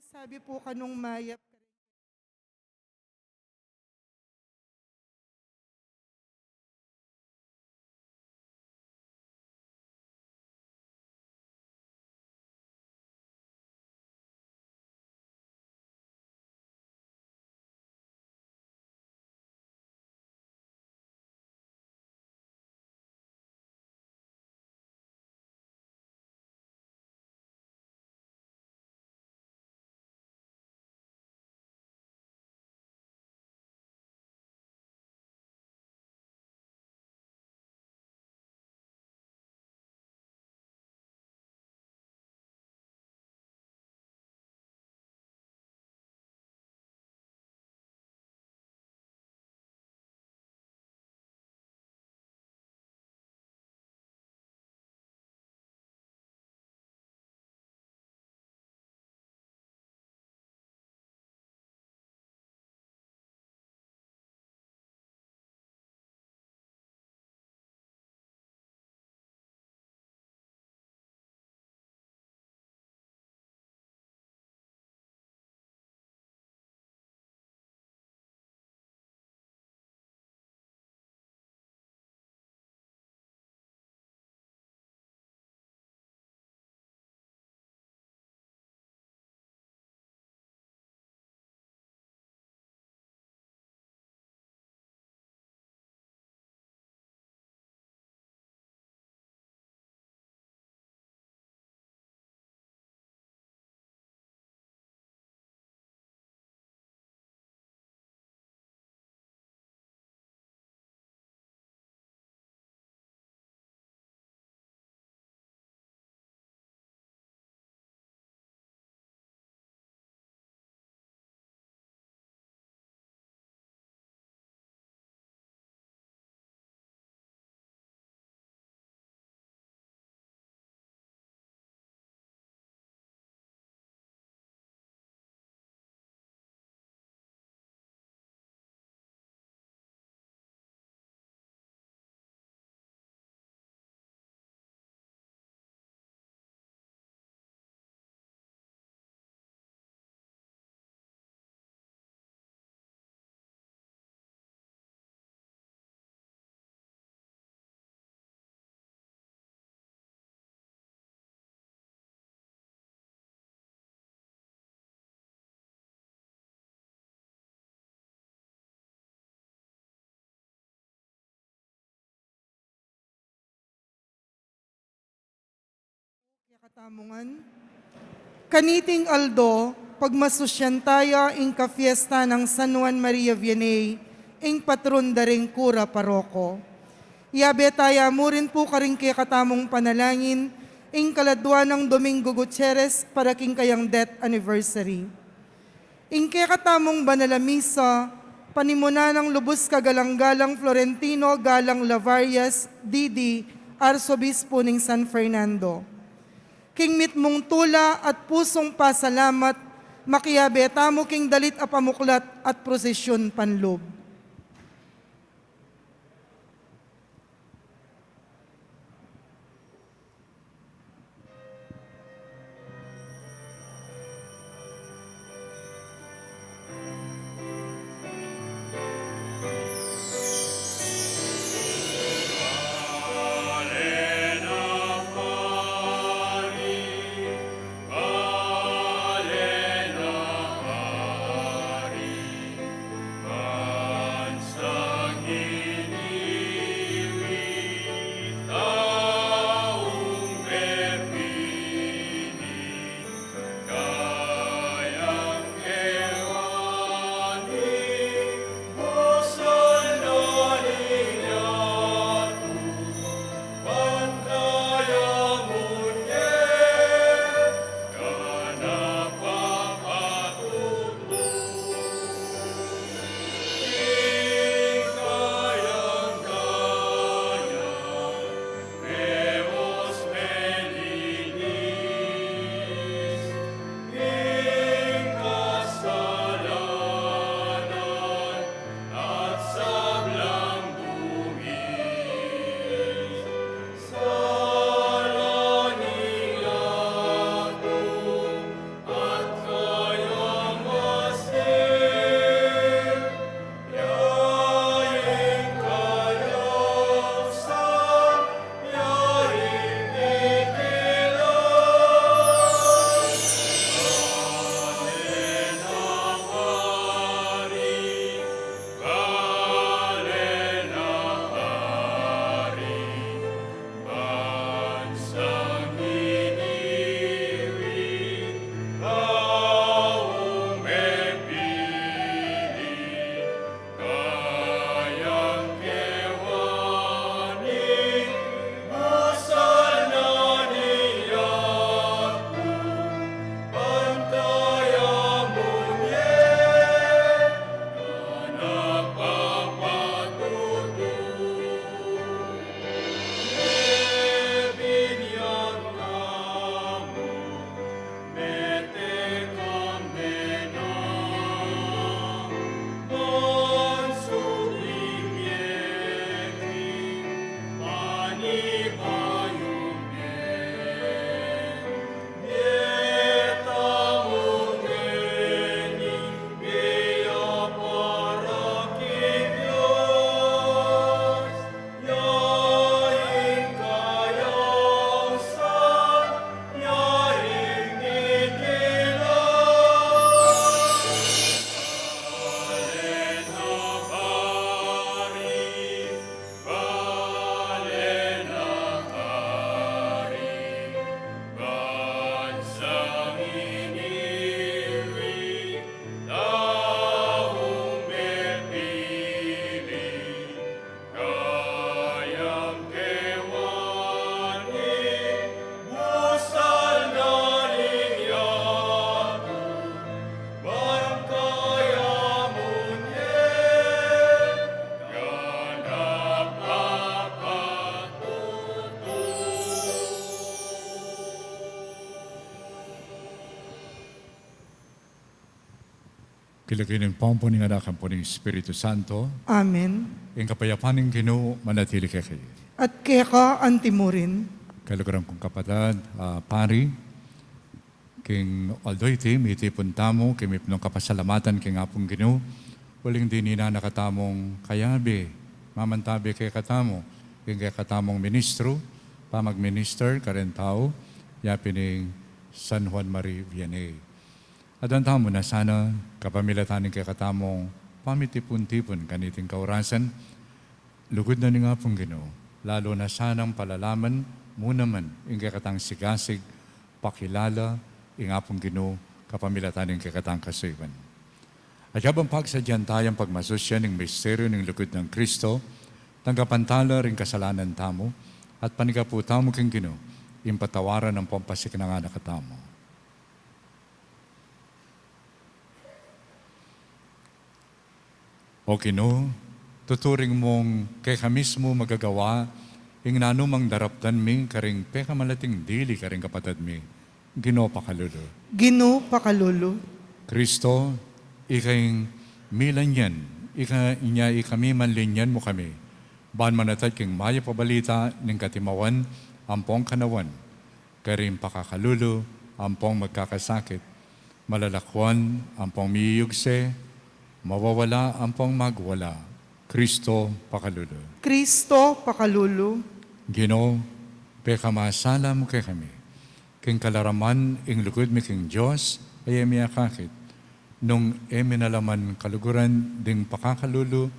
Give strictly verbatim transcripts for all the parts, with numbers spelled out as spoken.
Sabi po kanung mayap. Kekatamung ngan, kaniting aldo, pagmasusyan taya ing kafiesta nang San Juan Maria Vianney, ing patron da ring kura paroko. Iyabe taya mu rin pu karing kekatamung panalangin ing kaladwa nang Domingo Gutierrez para king kayang death anniversary. Ing kekatamung banal a misa, panimunan nang lubus kagalang-galang Florentino Galang Lavarias, D D, Arsobispo ning San Fernando. King mitmung tula at pusung pasalamat, makiabe tamu king dalit a pamuklat at prosesyun panlub. King lagyu ning Ibpa, ampo ning Anak, ampo ning Espiritu Santo. Amen. Ing kapayapan ning Ginu manatili kekayu. At keka antimurin. Kaluguran kung kapatad, ah, pari, king aldo iti, mitipun tamu king mipnung kapasalamatan king Apung Ginu, uling dinina na katamung kayabe, mamantabe kekatamu, king kekatamung ministru, pamagminister karing tau, yapin ning San Juan Maria Vianney. Aduan tamu na sana, kapamilatan ning kekatamung pamitipun-tipun kaniting kaurasan, lugud na ning Apung Ginu, lalu na sanang palalaman mu naman ing kekatang sigasig pakilala ing Apung Ginu kapamilatan ning kekatang kasuyuan. At kabang pagsadyan tayang pagmasusyan ning misteryu ning lugud nang Kristo, tanggapan tala ring kasalanan tamu, at panigapu tamu king Ginu, ing patawaran ampong pasiknangan na katamu. O Ginu, tuturing mung keka mismu magagawa ing nanumang daraptan mi karing pekamalating dili karing kapatad mi. Ginu, pakalulu. Ginu, pakalulu. Kristo, ika ing milanyan, ika inya ikami manlinyan mu kami, ban manatad king mayap a balita ning katimawan ampong kanawan, karing pakakalulu ampong magkakasakit, malalakuan ampong miyuyugse, mawawala ampong magwala. Kristo, pakalulu. Kristo, pakalulu. Ginu, pekamasala mu kekami king kalaraman ing lugud mi king Dios a e mi akakit, nung e mi na la man kaluguran ding pakakalulu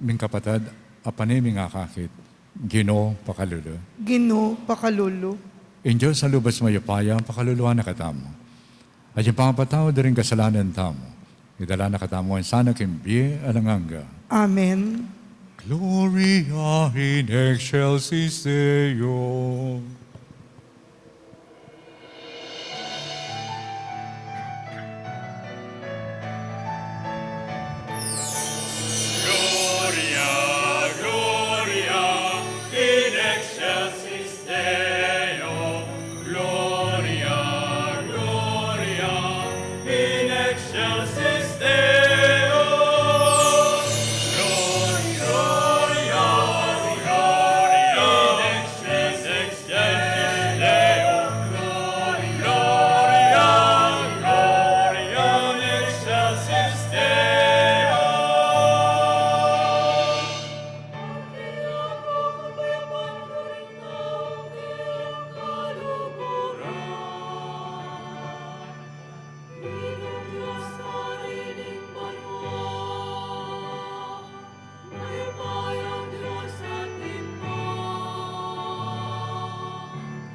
ming kapatad a pane ming akakit. Ginu, pakalulu. Ginu, pakalulu. Ing Dios a lubos mayupaya pakaluluan na katamu, at ing pangapatawad da ring kasalanan tamu, idala na katamu ngan sana king bie alang angga. Amen. Gloria in excelsis Deo. Gloria, Gloria in excelsis Deo. Gloria, Gloria in excelsis Deo. Gloria, Gloria in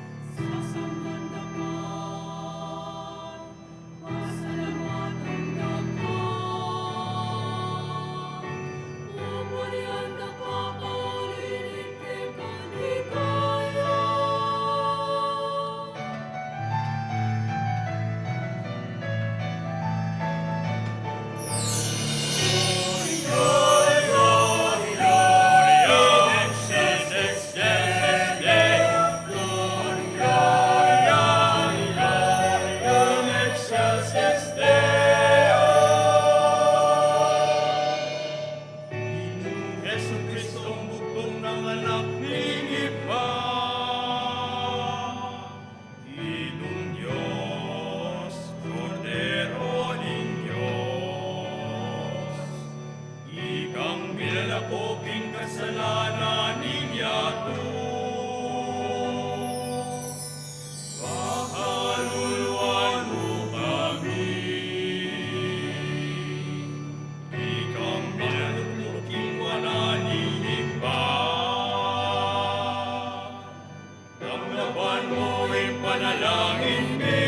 excelsis Jesukristo, bugtung nang Anak ning Ibpa. Inung Dios, Kordero ning Dios, ikang milalako king kasalanan ning yatu. Pakaluluan mu kami. Ikang milaluklut king wanan ning Ibpa. Tanggapan mu ing panalangin mi.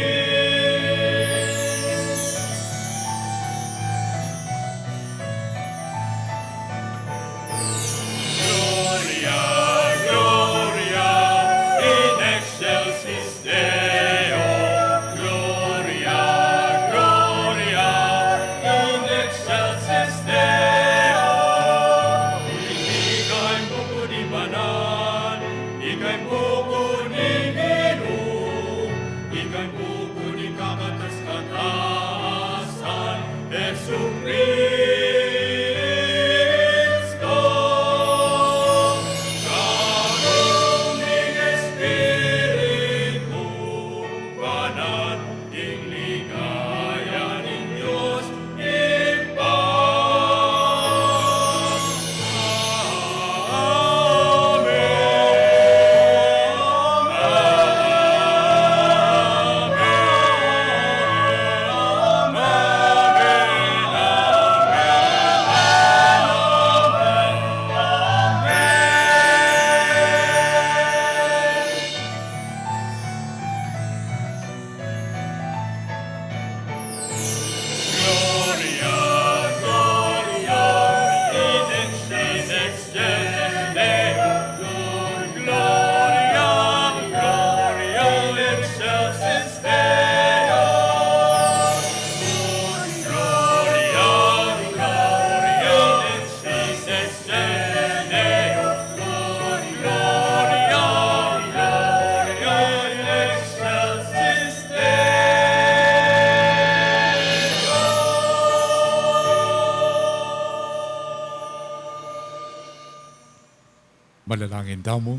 Manalangin tamu.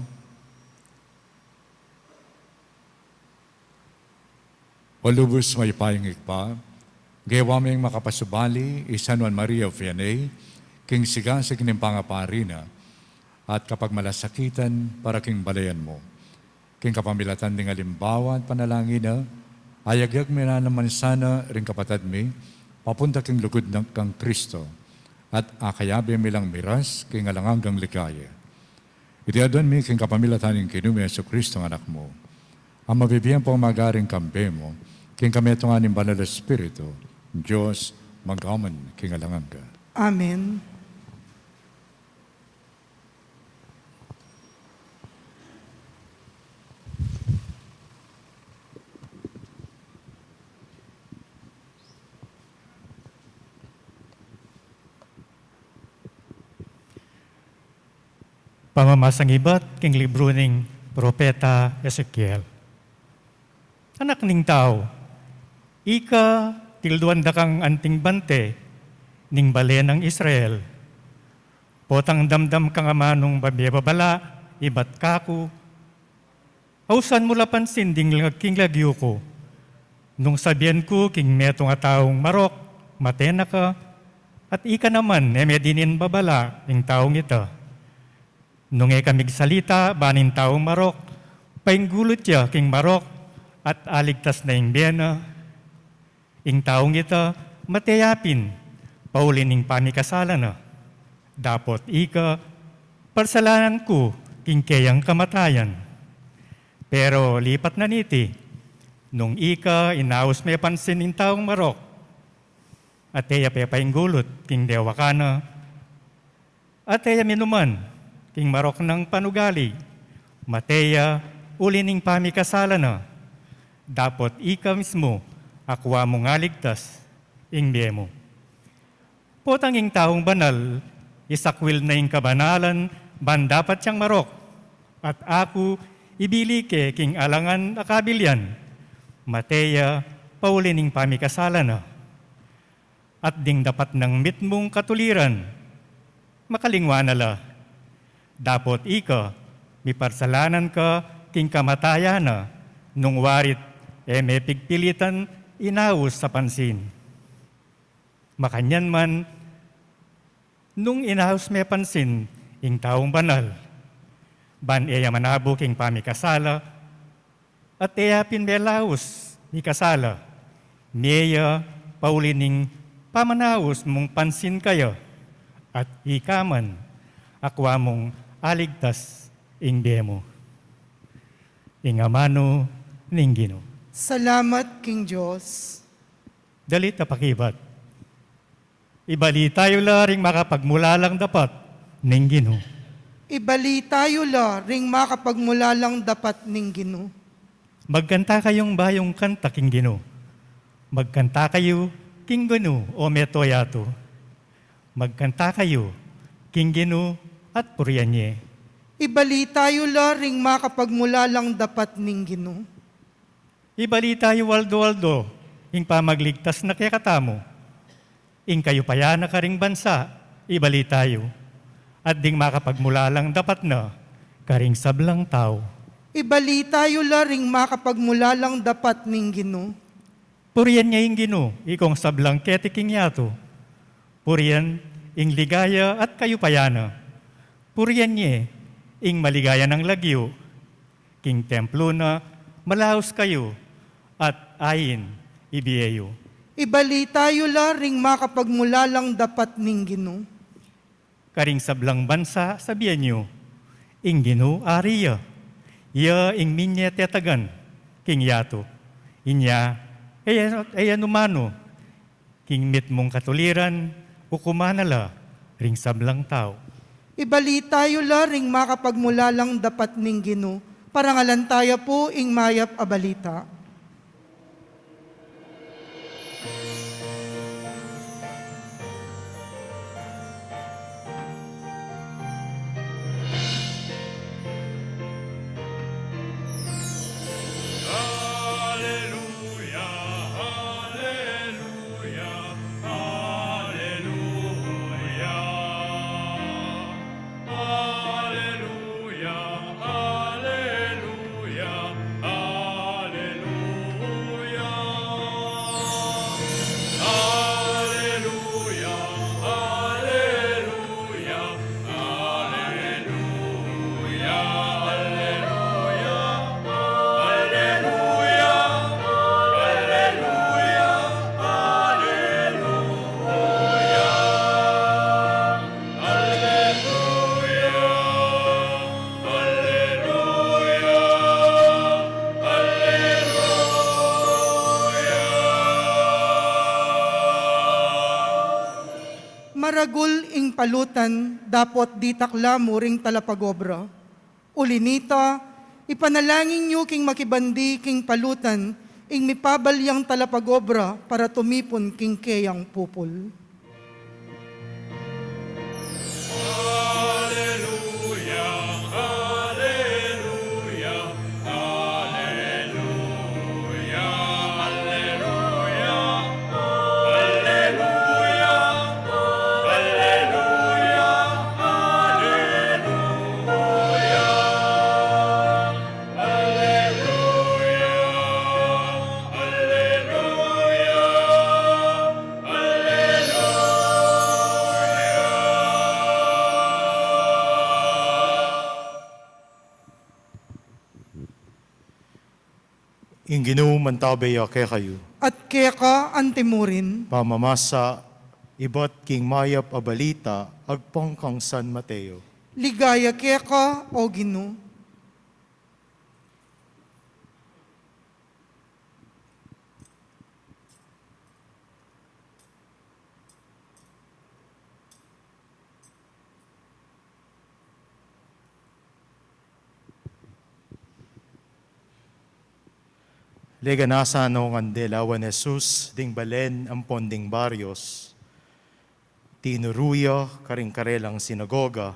O lubus mayupayang Ibpa, gewa ming makapasubali i San Juan Maria Vianney king sigasig ning pangapari na at kapagmalasakitan para king balayan mu. King kapamilatan ning alimbawa at panalangin na, ayagyag mi na naman sana ring kapatad mi papunta king lugud nang kang Kristo at akayabe mi lang miras king alang anggang ligaya. Iti aduan mi king kapamilatan ning Ginu ming Jesucristo a Anak mu, a mabibie ampong magari king kambe mu, king kametungan ning Banal a Espiritu, Dios, magpaman king alang angga. Amen. Pamamasang ibat king libru ning propeta Ezekiel. Anak ning tau, ika tilduan da kang anting bante ning bale nang Israel. Potang damdam kang amanung babie babala ibat kaku, ausan mu la pansin ding lag-, king lagyu ku. Nung sabian ku king metung a taung marok, mate na ka, at ika naman e me dinin babala ing taung ita. Nung e ka migsalita, ban ing taung marok, painggulut ya king marok, at aligtas na ing bie na. Ing taung ita, mate ya pin, pauli ning pamikasala na. Dapot ika, parsalanan ku king keyang kamatayan. Pero lipat na niti, nung ika inaus me pansin ing taung marok, at e ya pepainggulut king dewakan na, at e ya minuman king marok nang panugali, mate ya uli ning pamikasala na, dapot ika mismu akua mung aligtas ing bie mu. Potang ing taung banal, isakwil na ing kabanalan ban dapat yang marok, at aku ibili ke king alangan a kabilian, mate ya pauli ning pamikasala na. At ding dapat nang mitmung katuliran, makalingwa na la. Dapot ika, miparsalanan ka king kamatayan na, nung warit e me pigpilitan inaus a pansin. Makanyan man, nung inaus me pansin ing taung banal, ban e ya manabu king pamikasala, at e ya pin melaus mikasala, mie ya pauli ning pamanaus mung pansin kaya, at ika man akua mung aligtas ing bie mu. Ing amanu ning Ginu. Salamat king Dios. Dalit a pakibat. Ibalita yu la ring makapagmulalang dapat ning Ginu. Ibalita yu la ring makapagmulalang dapat ning Ginu. Magkanta kayung bayung kanta king Ginu. Magkanta kayu king Ginu, o meto yatu. Magkanta kayu king Ginu at purian ye. Ibalita yu la ring makapagmulalang dapat ning Ginu. Ibalita yu aldo-aldo ing pamagligtas na kekatamu. Ing kayupayan na karing bansa, ibalita yu. At ding makapagmulalang dapat na karing sablang tau. Ibalita yu la ring makapagmulalang dapat ning Ginu. Purian ye ing Ginu, ikong sablang keti king yatu. Purian ing ligaya at kayupayan na. Purian ye ing maligaya nang lagyu. King templu na, malaus kayu, at ain ibie yu. Ibalita yu la ring makapagmulalang dapat ning Ginu. Karing sablang bansa, sabian yu, ing Ginu ari ya. Ya ing minye tetagan king yatu. Inya, e ya, e ya numanu king mitmung katuliran, ukuman na la ring sablang tau. Ibalita yu la ring makapagmulalang dapat ning Ginu. Parangalan taya pu ing mayap a balita. Aleluya, aleluya, aleluya, aleluya. Maragul ing palutan dapot ditak la mu ring talapagobra. Uli nita, ipanalangin yu king makibandi king palutan ing mipabalyang talapagobra para tumipun king keyang pupul. Ing Ginu mantabe ya kekayu. At keka antimurin. Pamamasa ibat king mayap a balita agpang kang San Mateo. Ligaya keka, O Ginu. Leganasan no ngan delawan Jesus ding balen ampon ding baryos, tinuru ya karing karelang sinagoga,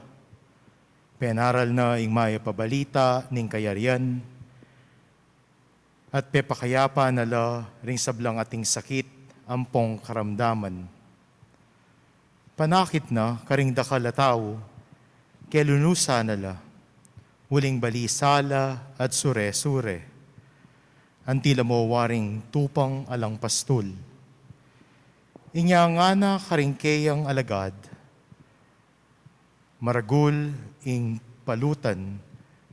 penaral na ing mayap a balita ning kayarian, at pepakayapan na la ring sablang ating sakit ampong karamdaman. Panakit na karing dakal a tau, kelunusan na la, uling balisa la at sure-sure. Anti la mo waring tupang alang pastul. Inya ngana karing keyang alagad, maragul ing palutan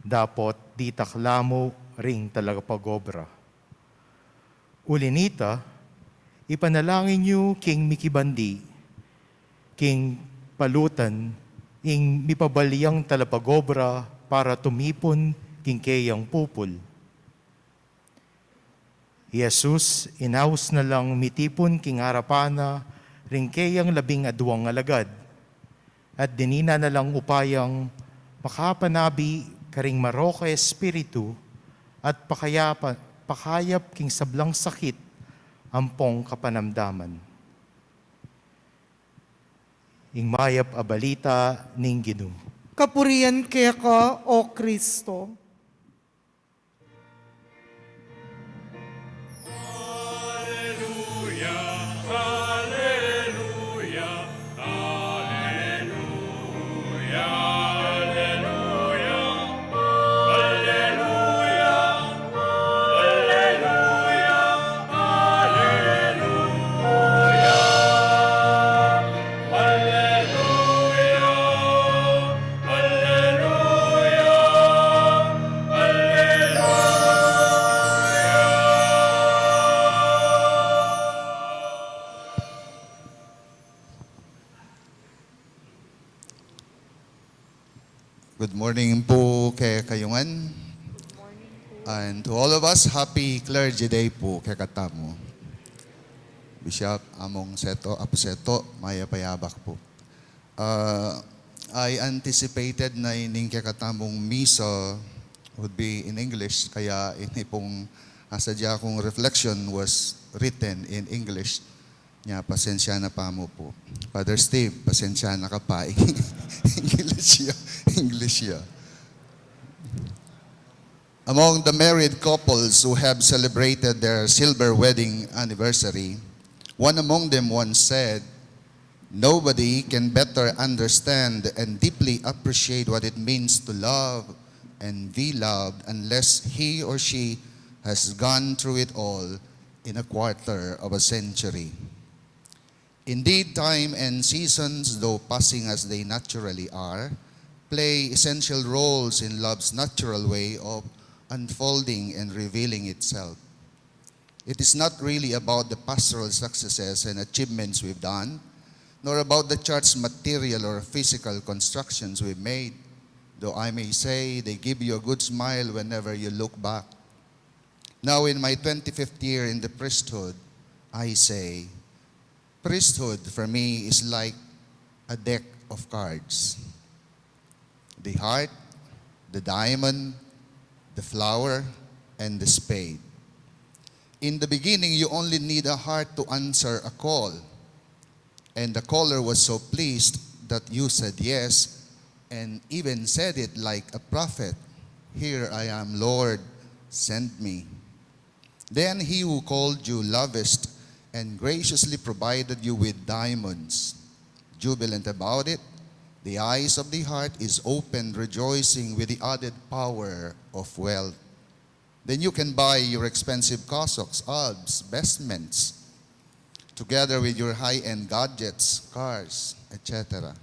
dapot ditak la mu ring talapagobra. Uli nita, ipanalangin yu king mikibandi king palutan ing mipabalyang talapagobra para tumipun king keyang pupul. I Jesus inaus na lang mitipun king arapan na ring keyang labing aduang alagad, at dinina na lang upayang makapanabi karing marok a espiritu at pakayapa-, pakayap king sablang sakit ampong kapanamdaman. Ing mayap a balita ning Ginu. Kapurian keka, O Kristo. Good morning pu kekayu ngan. And to all of us, happy Clergy Day pu kekatamu. Bishop, Among Seto, Apu Seto, mayap a yabak pu. Uh, I anticipated na ining kekatamung misa would be in English, kaya ini pung asadya kung reflection was written in English. Nya, pasensya na pa mu pu. Father Steve, pasensya na ka pa. English ya, English ya. Among the married couples who have celebrated their silver wedding anniversary, one among them once said, "Nobody can better understand and deeply appreciate what it means to love and be loved unless he or she has gone through it all in a quarter of a century." Indeed, time and seasons, though passing as they naturally are, play essential roles in love's natural way of unfolding and revealing itself. It is not really about the pastoral successes and achievements we've done, nor about the church's material or physical constructions we've made, though I may say they give you a good smile whenever you look back. Now, in my twenty-fifth year in the priesthood, I say, priesthood for me is like a deck of cards. The heart, the diamond, the flower, and the spade. In the beginning, you only need a heart to answer a call. And the caller was so pleased that you said yes and even said it like a prophet. "Here I am, Lord, send me." Then he who called you lavished and graciously provided you with diamonds. Jubilant about it, the eyes of the heart is opened, rejoicing with the added power of wealth. Then you can buy your expensive cassocks, albs, vestments, together with your high-end gadgets, cars, et cetera.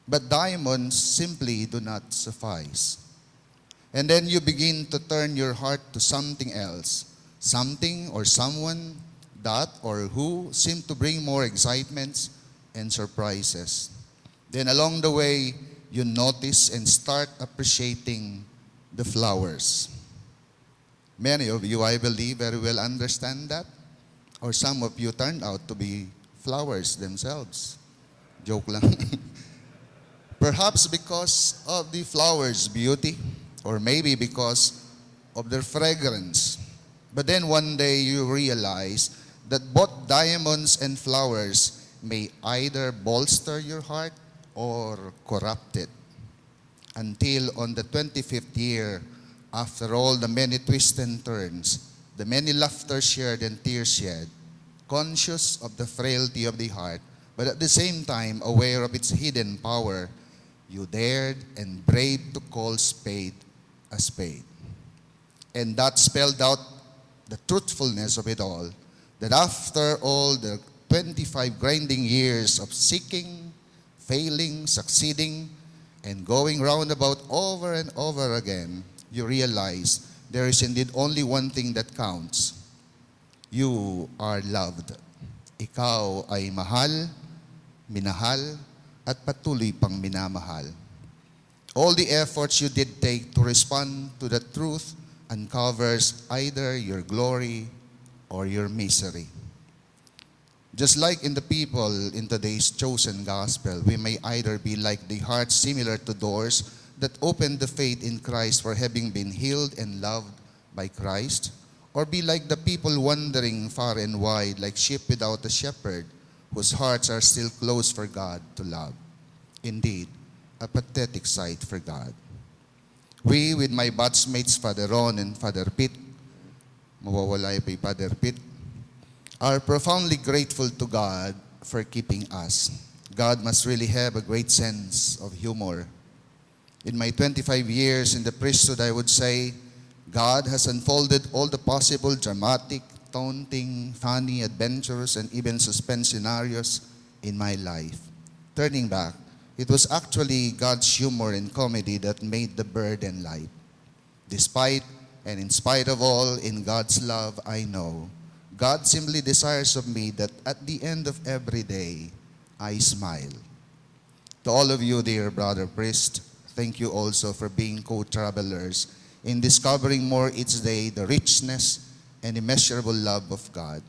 But diamonds simply do not suffice. And then you begin to turn your heart to something else, something or someone that or who seem to bring more excitements and surprises. Then along the way, you notice and start appreciating the flowers. Many of you, I believe, very well understand that. Or some of you turned out to be flowers themselves. Joke lang. Perhaps because of the flower's beauty, or maybe because of their fragrance. But then one day you realize that both diamonds and flowers may either bolster your heart or corrupt it. Until on the twenty-fifth year, after all the many twists and turns, the many laughter shared and tears shed, conscious of the frailty of the heart, but at the same time aware of its hidden power, you dared and braved to call spade a spade. And that spelled out the truthfulness of it all, that after all the twenty-five grinding years of seeking, failing, succeeding, and going roundabout over and over again, you realize there is indeed only one thing that counts. You are loved. Ikaw ay mahal, minahal, at patuloy pang minamahal. All the efforts you did take to respond to the truth uncovers either your glory or your misery. Just like in the people in today's chosen gospel, we may either be like the hearts similar to doors that opened the faith in Christ for having been healed and loved by Christ, or be like the people wandering far and wide like sheep without a shepherd, whose hearts are still closed for God to love. Indeed, a pathetic sight for God. We, with my batchmates, Father Ron and Father Pete, mawawala ya pa i Father Pete, are profoundly grateful to God for keeping us. God must really have a great sense of humor. In my twenty-five years in the priesthood, I would say God has unfolded all the possible dramatic, taunting, funny, adventurous, and even suspense scenarios in my life. Turning back, it was actually God's humor and comedy that made the burden light. Despite and in spite of all, in God's love, I know God simply desires of me that at the end of every day, I smile. To all of you, dear brother priest, thank you also for being co-travelers in discovering more each day the richness and immeasurable love of God.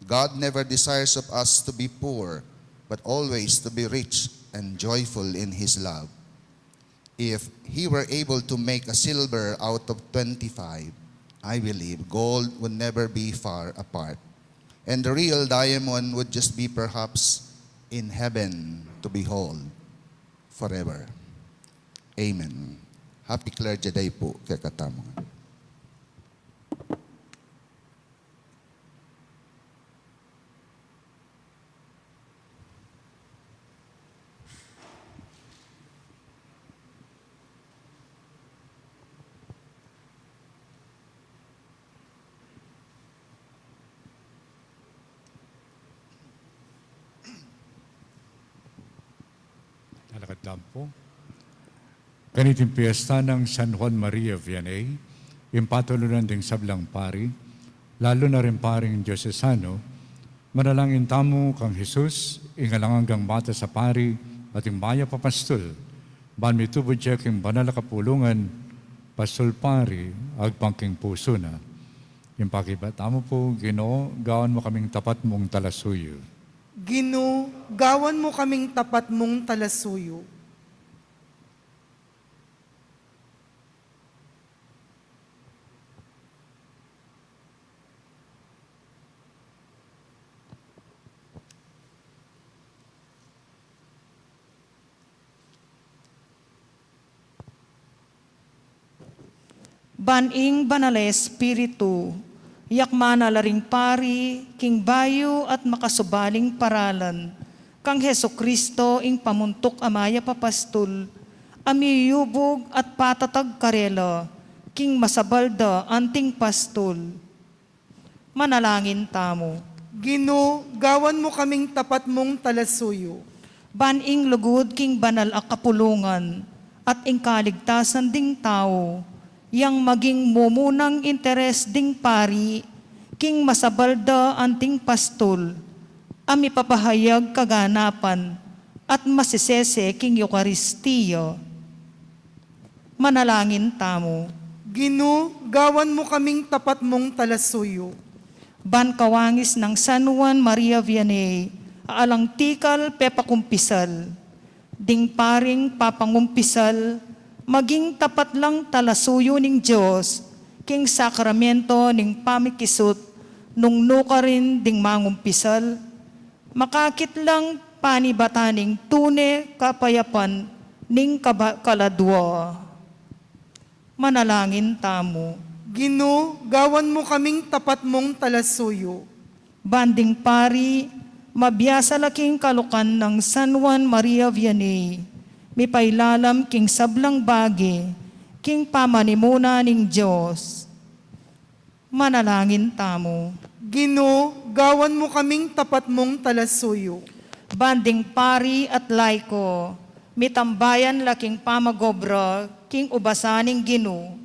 God never desires of us to be poor, but always to be rich and joyful in His love. If He were able to make a silver out of twenty-five, I believe gold would never be far apart. And the real diamond would just be perhaps in heaven to behold forever. Amen. Happy Clergy Day po kekatamu ngan. Lalakad tamu pu. Kaniting piesta nang San Juan Maria Vianney, ing patulunan ding sablang pari, lalu na ring paring diosesano, manalangin tamu kang Jesus, ing alang anggang matas a pari, at ing mayap a pastul, ban mitubud ya king banal a kapulungan, pastul pari, agpang king pusu na. Ing pakibat tamu pu, Ginu, gawan mu kaming tapat mung talasuyu. Ginu, gawan mu kaming tapat mung talasuyu. Ban ing Banal a Espiritu, yakmanan la ring pari, king bayu at makasubaling paralan, kang Jesucristo ing pamuntuk a mayap a pastul, a miyubug at patatag karela, king masabal da anting pastul. Manalangin tamu. Ginu, gawan mu kaming tapat mung talasuyu. Ban ing lugud king banal a kapulungan at ing kaligtasan ding tau, yang maging mumunang interes ding pari, king masabal da anting pastul, a mipapahayag kaganapan at masisese king Eukaristia. Manalangin tamu. Ginu, gawan mu kaming tapat mung talasuyu. Ban kawangis nang San Juan Maria Vianney, a alang tikal pepakumpisal, ding paring papangumpisal, maging tapat lang talasuyu ning Dios, king sakramento ning pamikisut, nung nukarin ding mangumpisal, makakit lang panibatan ning tune kapayapan ning kaba-, kaladua. Manalangin tamu. Ginu, gawan mu kaming tapat mung talasuyu. Ban ding pari, mabiasa la king kalukan nang San Juan Maria Vianney, mipailalam king sablang bage, king pamanimuna ning Dios. Manalangin tamu. Ginu, gawan mu kaming tapat mung talasuyu. Ban ding pari at laiko, mitambayan la king pamagobra, king ubasan ning Ginu,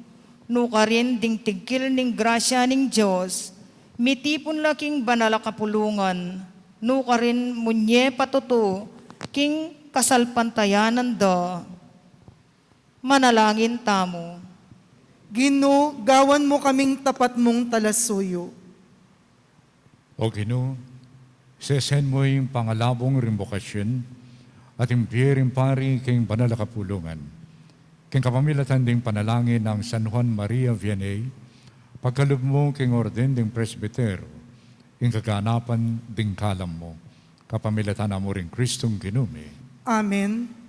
nukarin ding tigkil ning grasya ning Dios, mitipun la king banal a kapulungan, nukarin munye patutu, king kasalpantayanan da. Manalangin tamu. Ginu, gawan mu kaming tapat mung talasuyu. O Ginu, sesen mu ing pangalabung ring bokasyon at ing bie ring pari king banal a kapulungan. King kapamilatan ding panalangin nang San Juan Maria Vianney, pagkalub mu king orden ding presbitero, ing kaganapan ding kalam mu. Kapamilatan na mu ring Kristong Ginu mi. Amen.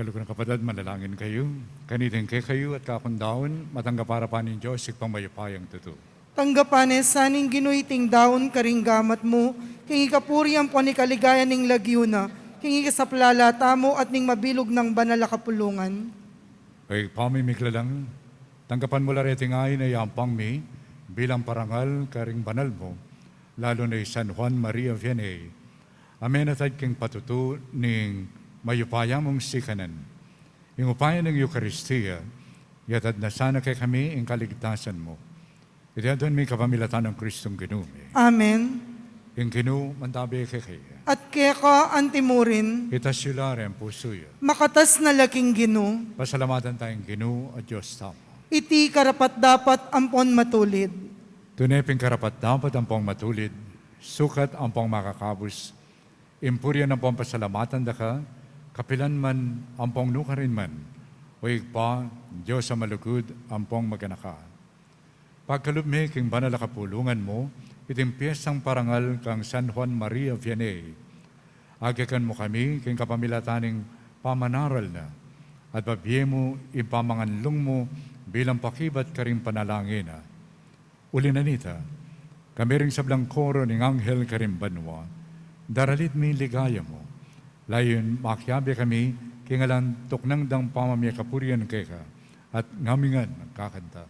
Kaluguran kung kapatad, manalangin kayu. Kaniting kekayu at kakundaun, matanggap arapan ning Dios, Ibpang mayupayang tutu. Tanggapan ne sa ning Ginu iting daun karing gamat mu, king ikapuri ampon ikaligayan ning lagyu na, king ikasaplala tamu at ning mabilug nang banal a kapulungan. O Ibpa ming miglalang, tanggapan mu la reting ain a yampang mi bilang parangal karing banal mu, lalu na i San Juan Maria Vianney, a menatad king patutu ning mayupaya mung sikanan. Ing upaya ning Eukaristia, yatad na sana kekami ing kaligtasan mu. Iti aduan mi kapamilatan nang Kristong Ginu mi. Amen. Ing Ginu mantabi kekayu. At keka antimurin. Itas yu la reng pusu yu. Makatas na la king Ginu. Pasalamatan taya ing Ginu a Dios tamu. Iti karapat-dapat ampon matulid. Tune pin karapat-dapat ampon matulid, sukat ampon makakabus, ing purian ampon pasalamatan da ka, kapilan man ampon nukarin man, O Ibpa, Dios a malugud ampon maganaka. Pagkalub mi king banal a kapulungan mu, iting piestang parangal kang San Juan Maria Vianney. Agyakan mu kami king kapamilatan ning pamanaral na, at babie mu ing pamanganlung mu bilang pakibat karing panalangin na. Uli na nita, kami ring sablang koro ning anghel karing banua, daralit mi ing ligaya mu. Layun makiabe kami king alang tuknang dang pamamie kapurian keka, at ngamingan kakanta.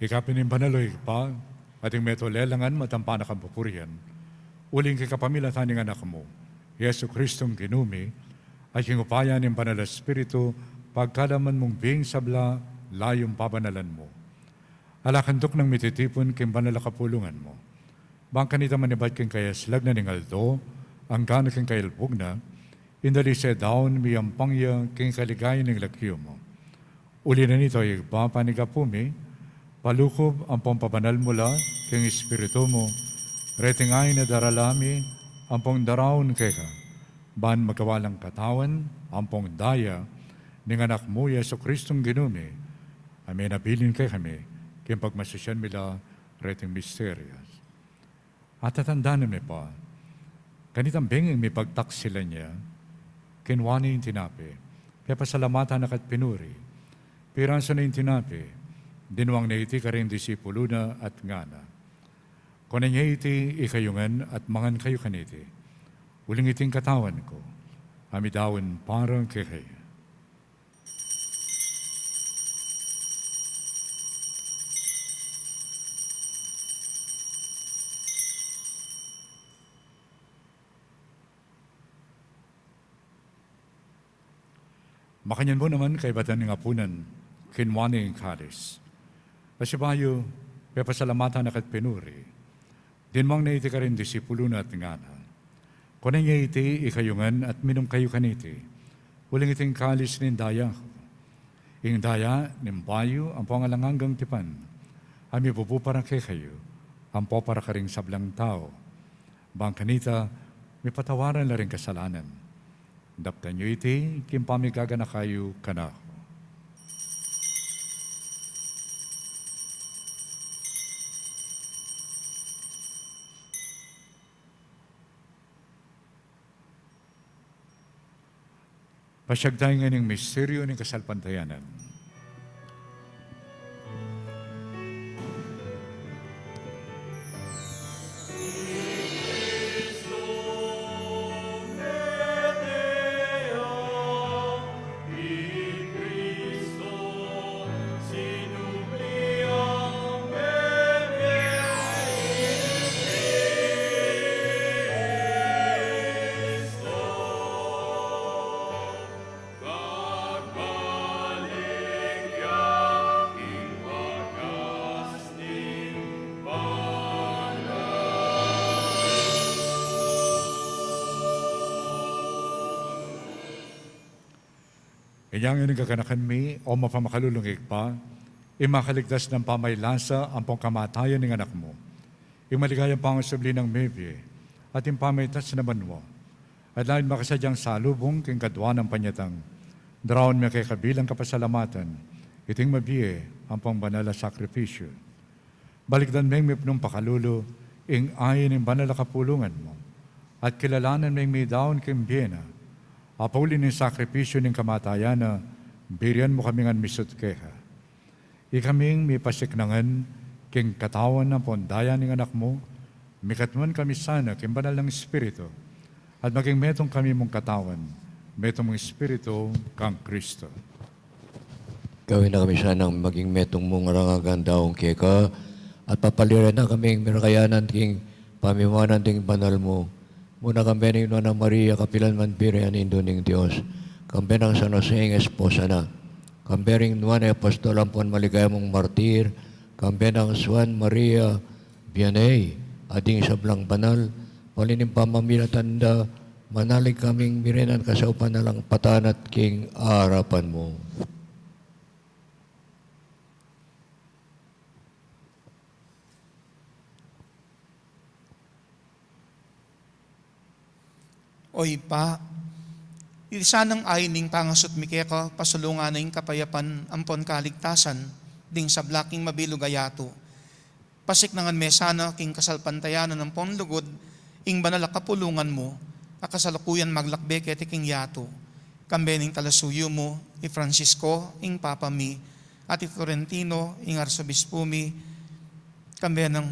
Ika pin ing banal, o Ibpa, at ing metung lelangan matampan a kapupurian, uling king kapamilatan ning Anak mu, Jesu Kristong Ginu mi, at king upaya ning Banal a Espiritu, pagkalaman mung bing sabla, layun pabanalan mu. Ala kang duknang mititipun king banal a kapulungan mu. Bang kanita manibat king kayaslag na ning aldo, anggang king kayalbug na, ing dalise daun miyampang ya king kaligayan ning lagyu mu. Uli na nita, o Ibpa, panyawad mi, palukub ampong pabanal mu la king Espiritu mu, reting ain a darala mi ampong daraun keka, ban magawa lang katawan ampong daya ning Anak mu, Jesu Kristong Ginu mi, a menabilin kekami, king pagmasusian mi la reting misteryu. At tatandanan mi pa, kanitang benging mipagtaksilan ya, kinua ne ing tinape, pepasalamatan na ka't pinuri, pirasu ne ing tinape, dinwang ne iti karing disipulu na at ngana: Kunan ye iti ikayu ngan at mangan kayu kaniti, uling iti ing katawan ku, a midaun para kekayu. Makanyan mu naman, kaybat da ning apunan, kinua ne ing kalis. Pasibayu, pepasalamatan na ka't pinuri. Dinmang na iti karing disipulu na at ngana: Kunan ye iti ikayu ngan at minum kayu kaniti. Uling iti ing kalis ning daya ku. Ing daya ning bayu ampong alang anggang tipan, a mibubu para kekayu, ampo para karing sablang tau. Bang kanita, mipatawaran la ring kasalanan. Daptan yu iti king pamigaganaka yu kanaku. Pasiag tamu ngan ing misteryu ning kasalpantayanan. Inya ngeni, kaganakan mi, o mapamakalulung Ibpa, ing makaligtas nang pamailasa ampong kamatayan ning Anak mu, ing maligayang pangasubli nang mebie, at ing pamaitas na banua, at lalu makasadyang salubung king kadua nang panyatang, daraun mi keka bilang kapasalamatan iting mabie ampong banal a sakripisyu. Balikdan meng mipnung pakalulu ing ain ning banal a kapulungan mu, at kilalanan meng midaun king bie na, a pauli ning sakripisyu ning kamatayan na, birian mu kami ngan misut keka. Ikaming mipasiknangan king katawan ampon daya ning Anak mu, mikatmuan kami sana king banal nang Espiritu, at maging metung kami mung katawan, metung mung Espiritu kang Kristo. Gawin na kami sanang maging metung mung alang anggang daun keka, at papaliran na kaming mirakayanan king pamiwanan ding banal mu. Muna kambe ning Nuan a Maria, kapilan man Birhen Indu ning Dios, kambe nang San Jose ing esposa na, kambe ring nuan a apostol ampon maligaya mung martir, kambe nang Juan Maria Vianney, at ding sablang banal, pauli ning pamamilatan da, manalig kaming mirinan kasaupan alang pataanat king arapan mu. O Ibpa, iti sanang ain ning pangasut mi keka, pasulungan na ing kapayapan ampon kaligtasan ding sabla king mabilug a yatu. Pasiknangan me sana king kasalpantayanan ampon lugud ing banal a kapulungan mu, a kasalukuyan maglakbe keti king yatu. Kambe ning talasuyu mu, i Francisco, ing Papa mi, at i Florentino, ing Arsobispu mi, kambe nang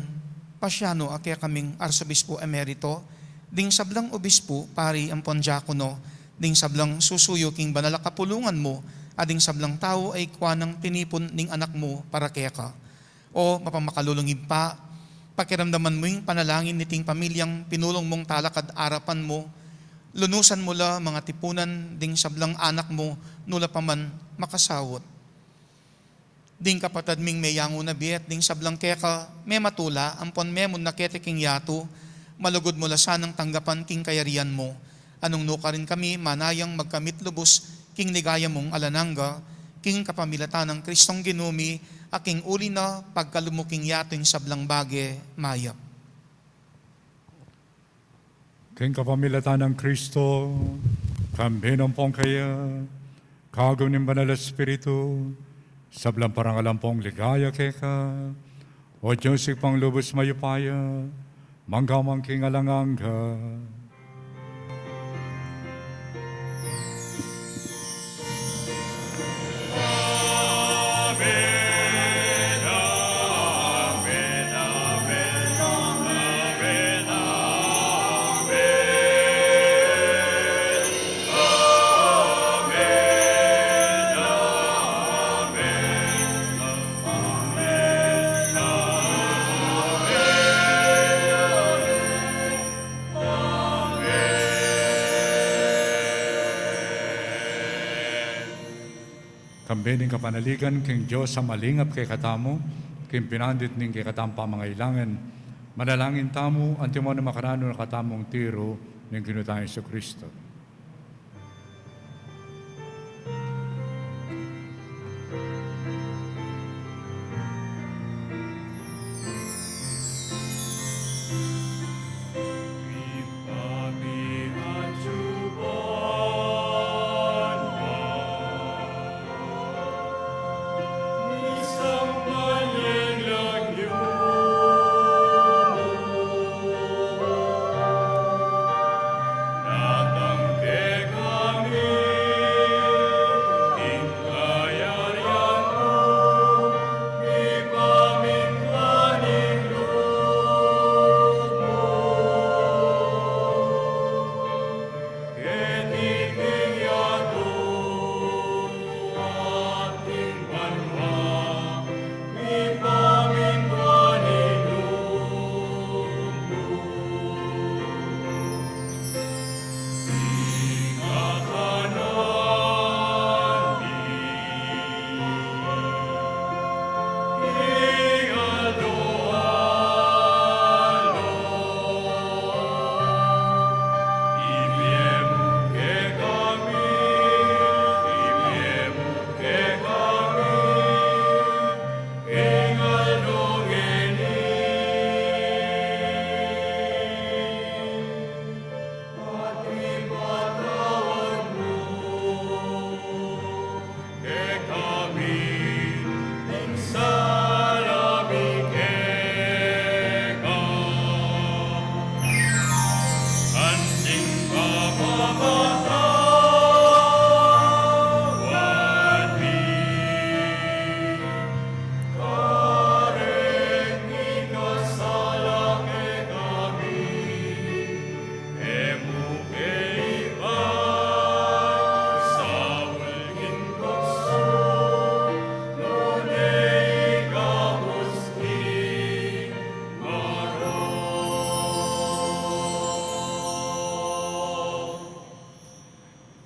Pasiano a kekaming Arsobispu Emerito, ding sablang obispu, pari ampon diakono, ding sablang susuyu king banal a kapulungan mu, at ding sablang tau a ikua nang tinipun ning Anak mu para keka. O mapamakalulung Ibpa, pakiramdaman mu ing panalangin niting pamilyang pinulung mung talakad arapan mu, lunusan mu la mangatipunan ding sablang anak mu, nu la pa man makasaut. Ding kapatad ming meyangu na bie at ding sablang keka mematula ampon memun na keti king yatu, malugud mu la sanang tanggapan king kayarian mu. Nung nukarin kami manayang magkamit lubus king ligaya mung alang angga, king kapamilatan nang Kristong Ginu mi, a king uli na pagkalub mu king yatu ing sablang bage mayap. King kapamilatan nang Kristo, kambe na ampon keya, kagum ning Banal a Espiritu, sablang parangal ampon ligaya keka, O Dios Ibpang lubus mayupaya, mangga man king alang angga. Kambe ning kapanaligan king Dios a malingap kekatamu, king pinandit ning kekatamung pamangailangan, manalangin tamu, antimo nang makananu na katamung tiru ning Ginu tang Jesucristo.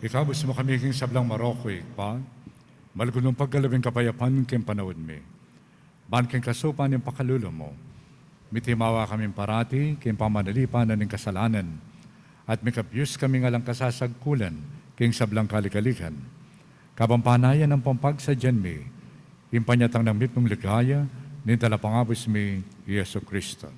Ikabus mu kami king sablang marok, Ibpa, malugud mung pagkalub ing kapayapan king panaun mi. Ban king kasupan ning pakalulu mu, mitimawa kami parati king pamanalipan ning kasalanan, at mikabus kami king alang kasasagkulan king sablang kaligaligan. Kabang panayan ning pamagsadyan mi, ing panyatang ning mitmung ligaya ning Talapangabus mi, Jesucristo.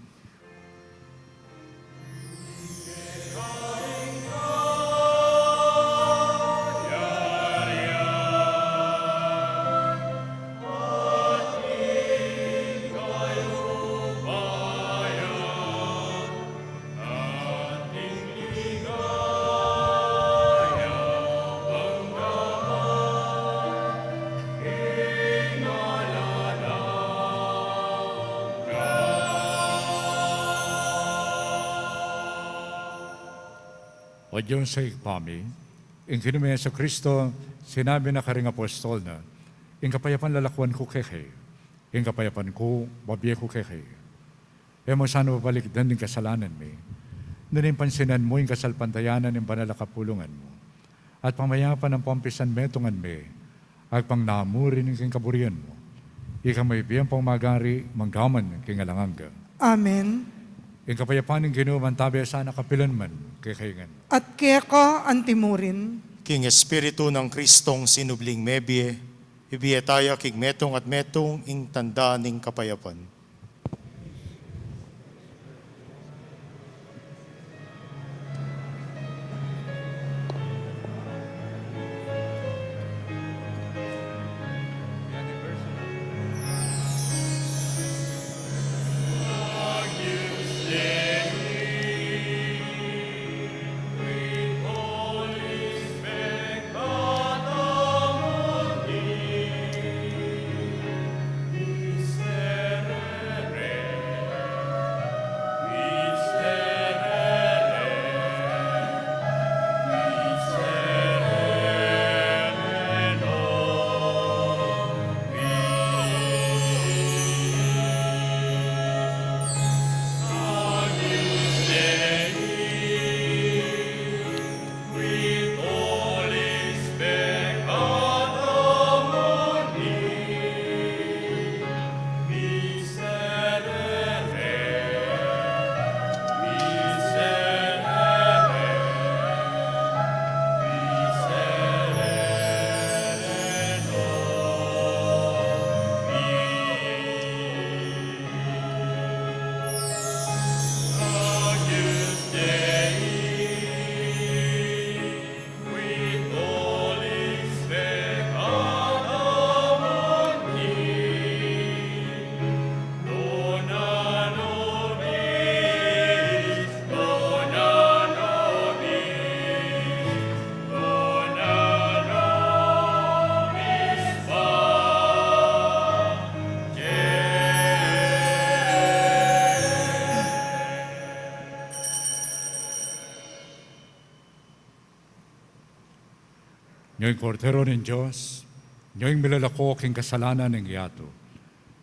O Dios a Ibpa mi, ing Ginu ming Jesucristo, sinabi na karing apostol na, ing kapayapan lalakuan ku kekayu, ing kapayapan ku bibie ku kekayu. E mu sana babalikdan ding kasalanan mi, nune pansinan mu ing kasalpantayanan ning banal a kapulungan mu, at pamayapan nang pampisan metungan mi, agpang namu rin king kaburian mu. Ika mu ibie ampong magari manggaman king alang angga. Amen. Ing kapayapan ning Ginu mantabe sana kapilan man kekayu ngan. At keka antimurin. King Espiritu nang Kristong sinubling mebie, ibie taya king metung at metung ing tanda ning kapayapan. Nya ing Kordero ning Dios, nya ing milalako king kasalanan ning yatu.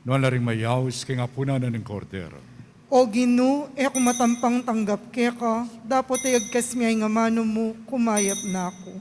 Nuan la ring mayaus king apunan na ning Kordero. O Ginu, e ku matampang tanggap keka, dapot e agkas me ing amanu mu, kumayap na ku.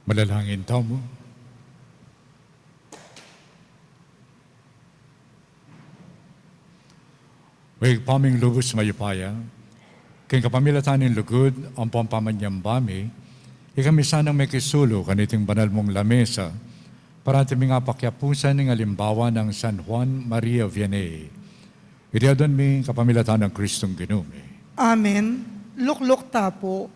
Manalangin tamu. O Ibpa ming lubus mayupaya, king kapamilatan ning lugud ampong pamanyamba mi, ikami sanang makisulu kaniting banal mung lamesa, parati ming apakiapusan ing alimbawa nang San Juan Maria Vianney. Iti adwan mi kapamilatan nang Kristong Ginu mi. Amen. Lukluk ta pu.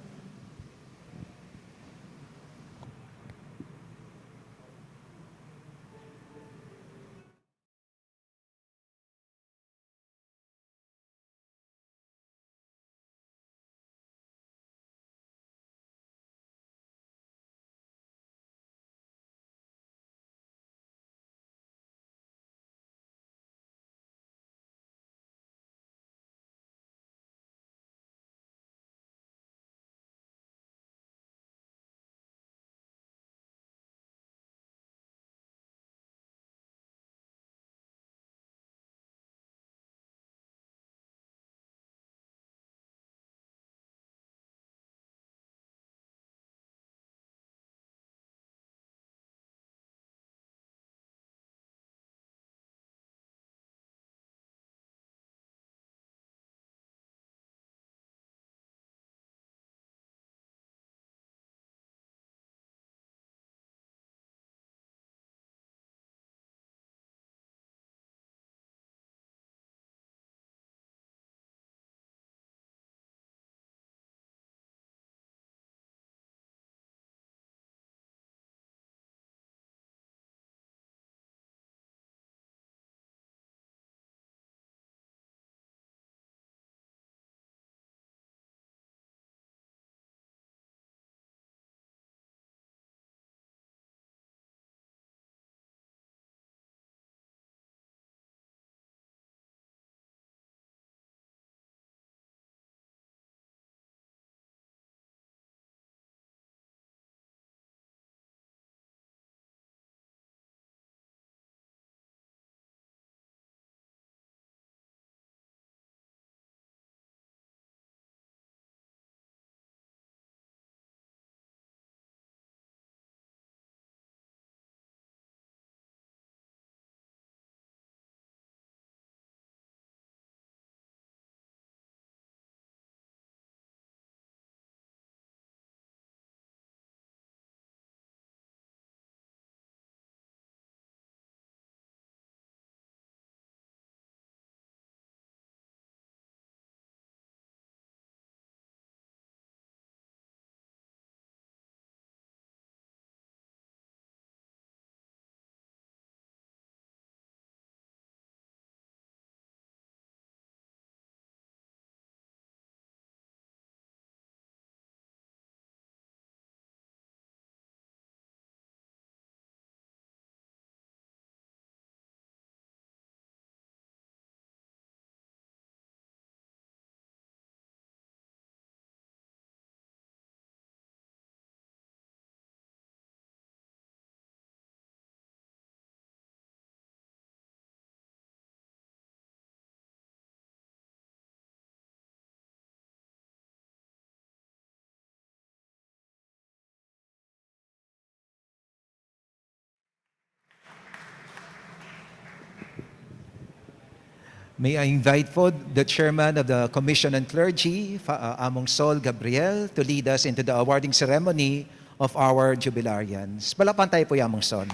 May I invite po the chairman of the Commission on Clergy, Fa-, uh, Among Sol Gabriel, to lead us into the awarding ceremony of our jubilarians. Palakpakan tayo po, Among Sol.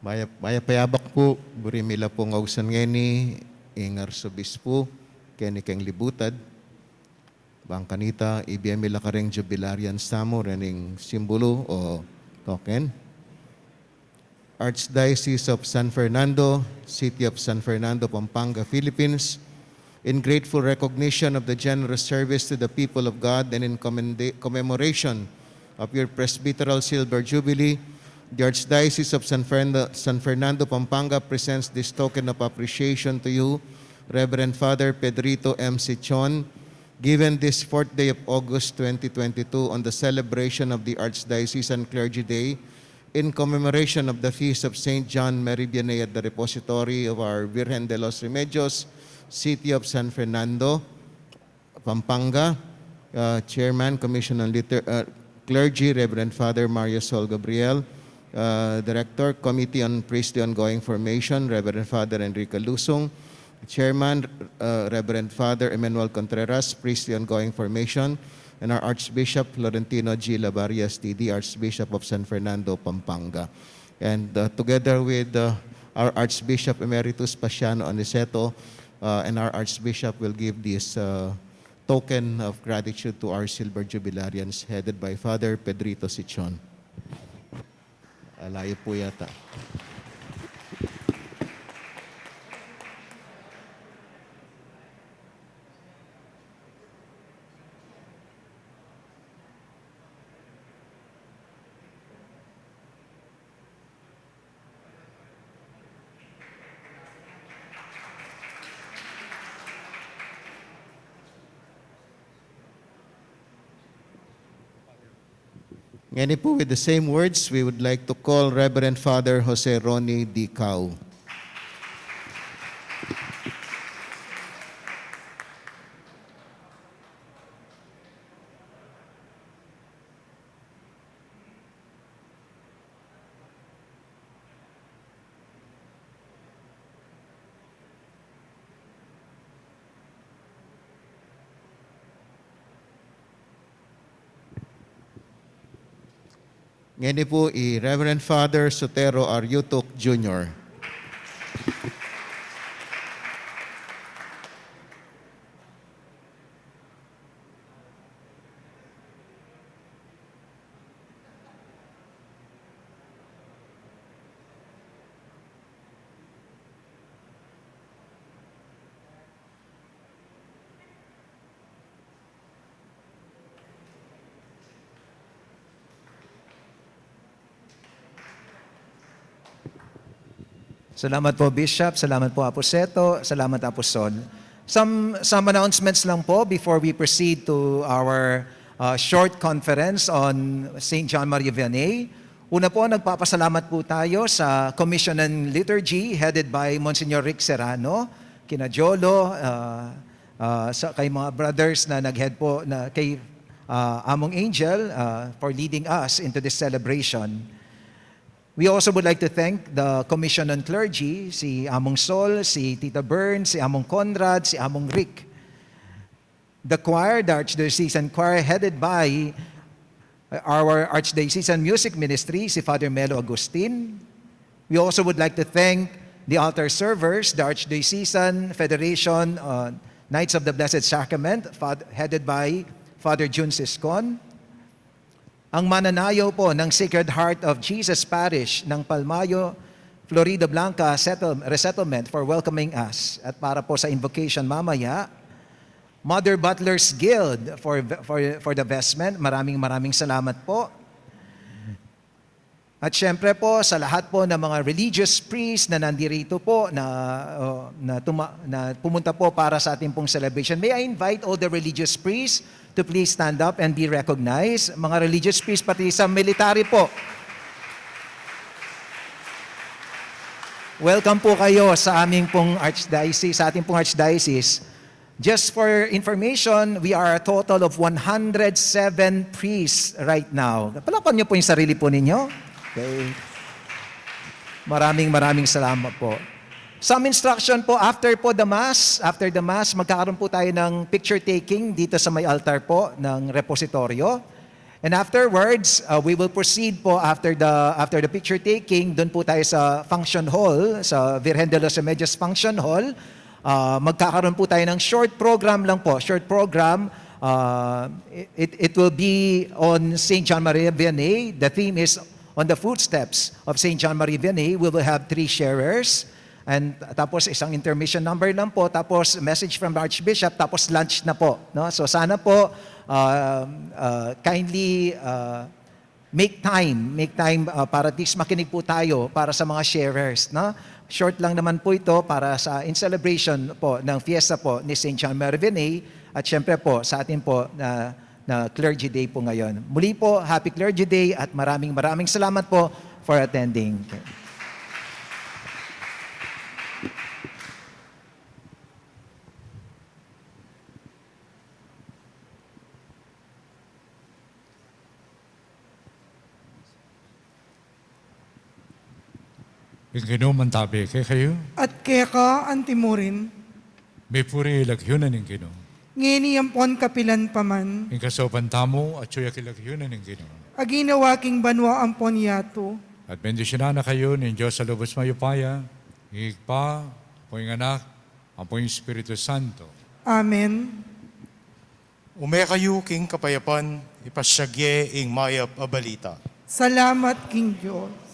Mayap, mayap a yabak pu, buri mi la pung ausan ngeni ing Arsobispu keni keng libutad. Bang kanita, ibie mi la kareng jubilarians tamu rening simbulu o token. Archdiocese of San Fernando, City of San Fernando, Pampanga, Philippines, in grateful recognition of the generous service to the people of God and in commenda-, commemoration of your Presbyteral Silver Jubilee, the Archdiocese of San Fernando, San Fernando, Pampanga presents this token of appreciation to you, Reverend Father Pedrito M. Sichon, given this fourth day of August twenty twenty-two on the celebration of the Archdiocesan Clergy Day, in commemoration of the feast of Saint John Mary Vianney at the Repository of our Virgen de los Remedios, City of San Fernando. Pampanga. Uh, Chairman, Commission on Liter-, uh, Clergy, Reverend Father Mario Sol Gabriel. Uh, Director, Committee on Priestly Ongoing Formation, Reverend Father Enrico Lusung. Chairman, uh, Reverend Father Emmanuel Contreras, Priestly Ongoing Formation, and our Archbishop Florentino G. Labarias, T D, Archbishop of San Fernando, Pampanga. And, uh, together with, uh, our Archbishop Emeritus Paciano Aniceto, uh, and our Archbishop will give this, uh, token of gratitude to our Silver Jubilarians headed by Father Pedrito Sichon. Alayo po yata. Ngeni po, with the same words, we would like to call Reverend Father Jose Ronnie D. Cao. Ngeni po i Reverend Father Sotero R. Yutuk Junior. Salamat po, Bishop. Salamat po, Apo Seto. Salamat, Apo Sol. Some, some announcements lang po before we proceed to our, uh, short conference on Saint John Maria Vianney. Una po, nagpapasalamat po tayo sa Commission on Liturgy headed by Monsignor Rick Serrano, kina Jolo, uh, uh, sa, kay mga brothers na nag-head po, na kay, uh, Among Angel, uh, for leading us into this celebration. We also would like to thank the Commission on Clergy, si Among Sol, si Tita Bern, si Among Conrad, si Among Rick. The choir, the Archdiocesan Choir, headed by our Archdiocesan Music Ministry, si Father Melo Agustin. We also would like to thank the altar servers, the Archdiocesan Federation, uh, Knights of the Blessed Sacrament, Fad-, headed by Father Jun Siscon. Ang mananayo po ng Sacred Heart of Jesus Parish ng Palmayo, Floridablanca Settle-, Resettlement for welcoming us. At para po sa invocation mamaya, Mother Butlers Guild for, for, for the vestment. Maraming, maraming salamat po. At syempre po, sa lahat po ng mga religious priest na nandirito po, na, oh, na tuma-, na pumunta po para sa ating pong celebration, may I invite all the religious priests to please stand up and be recognized. Mga religious priest, pati sa military po. Welcome po kayo sa aming pong archdiocese, sa ating pong archdiocese. Just for information, we are a total of one hundred seven priests right now. Palakpakan niyo po yung sarili po ninyo. Okay. Maraming, maraming salamat po. Some instruction po, after po the Mass, after the Mass, magkakaroon po tayo ng picture taking dito sa may altar po ng repositoryo. And afterwards, uh, we will proceed po after the, after the picture taking, doon po tayo sa function hall, sa Virgen de los Remedios Function Hall. Uh, magkakaroon po tayo ng short program lang po, short program. Uh, it, it will be on Saint John Maria Vianney. The theme is on the footsteps of Saint John Maria Vianney. We will have three sharers. And tapos isang intermission number lang po, tapos message from the Archbishop, tapos lunch na po, no? So sana po, uh, uh, kindly, uh, make time, make time, uh, para at least makinig po tayo para sa mga sharers, no? Short lang naman po ito para sa, in celebration po ng fiesta po ni Saint John Maria Vianney at syempre po sa atin po na na Clergy Day po ngayon. Muli po, Happy Clergy Day at maraming, maraming salamat po for attending. Ing Ginu mantabi kekayu. At keka antimurin. Mipuri ing lagyu na ning Ginu. Ngeni ampon kapilan pa man. Ing kasaupan tamu, atyu ya king lagyu na ning Ginu. A ginawa king banua ampon yatu. At bendisyunan na kayu ning Dios a lubus mayupaya, ing Ibpa, ampo ing Anak, ampo ing Espiritu Santo. Amen. Ume kayu king kapayapan, ipasyag ye ing mayap a balita. Salamat king Dios.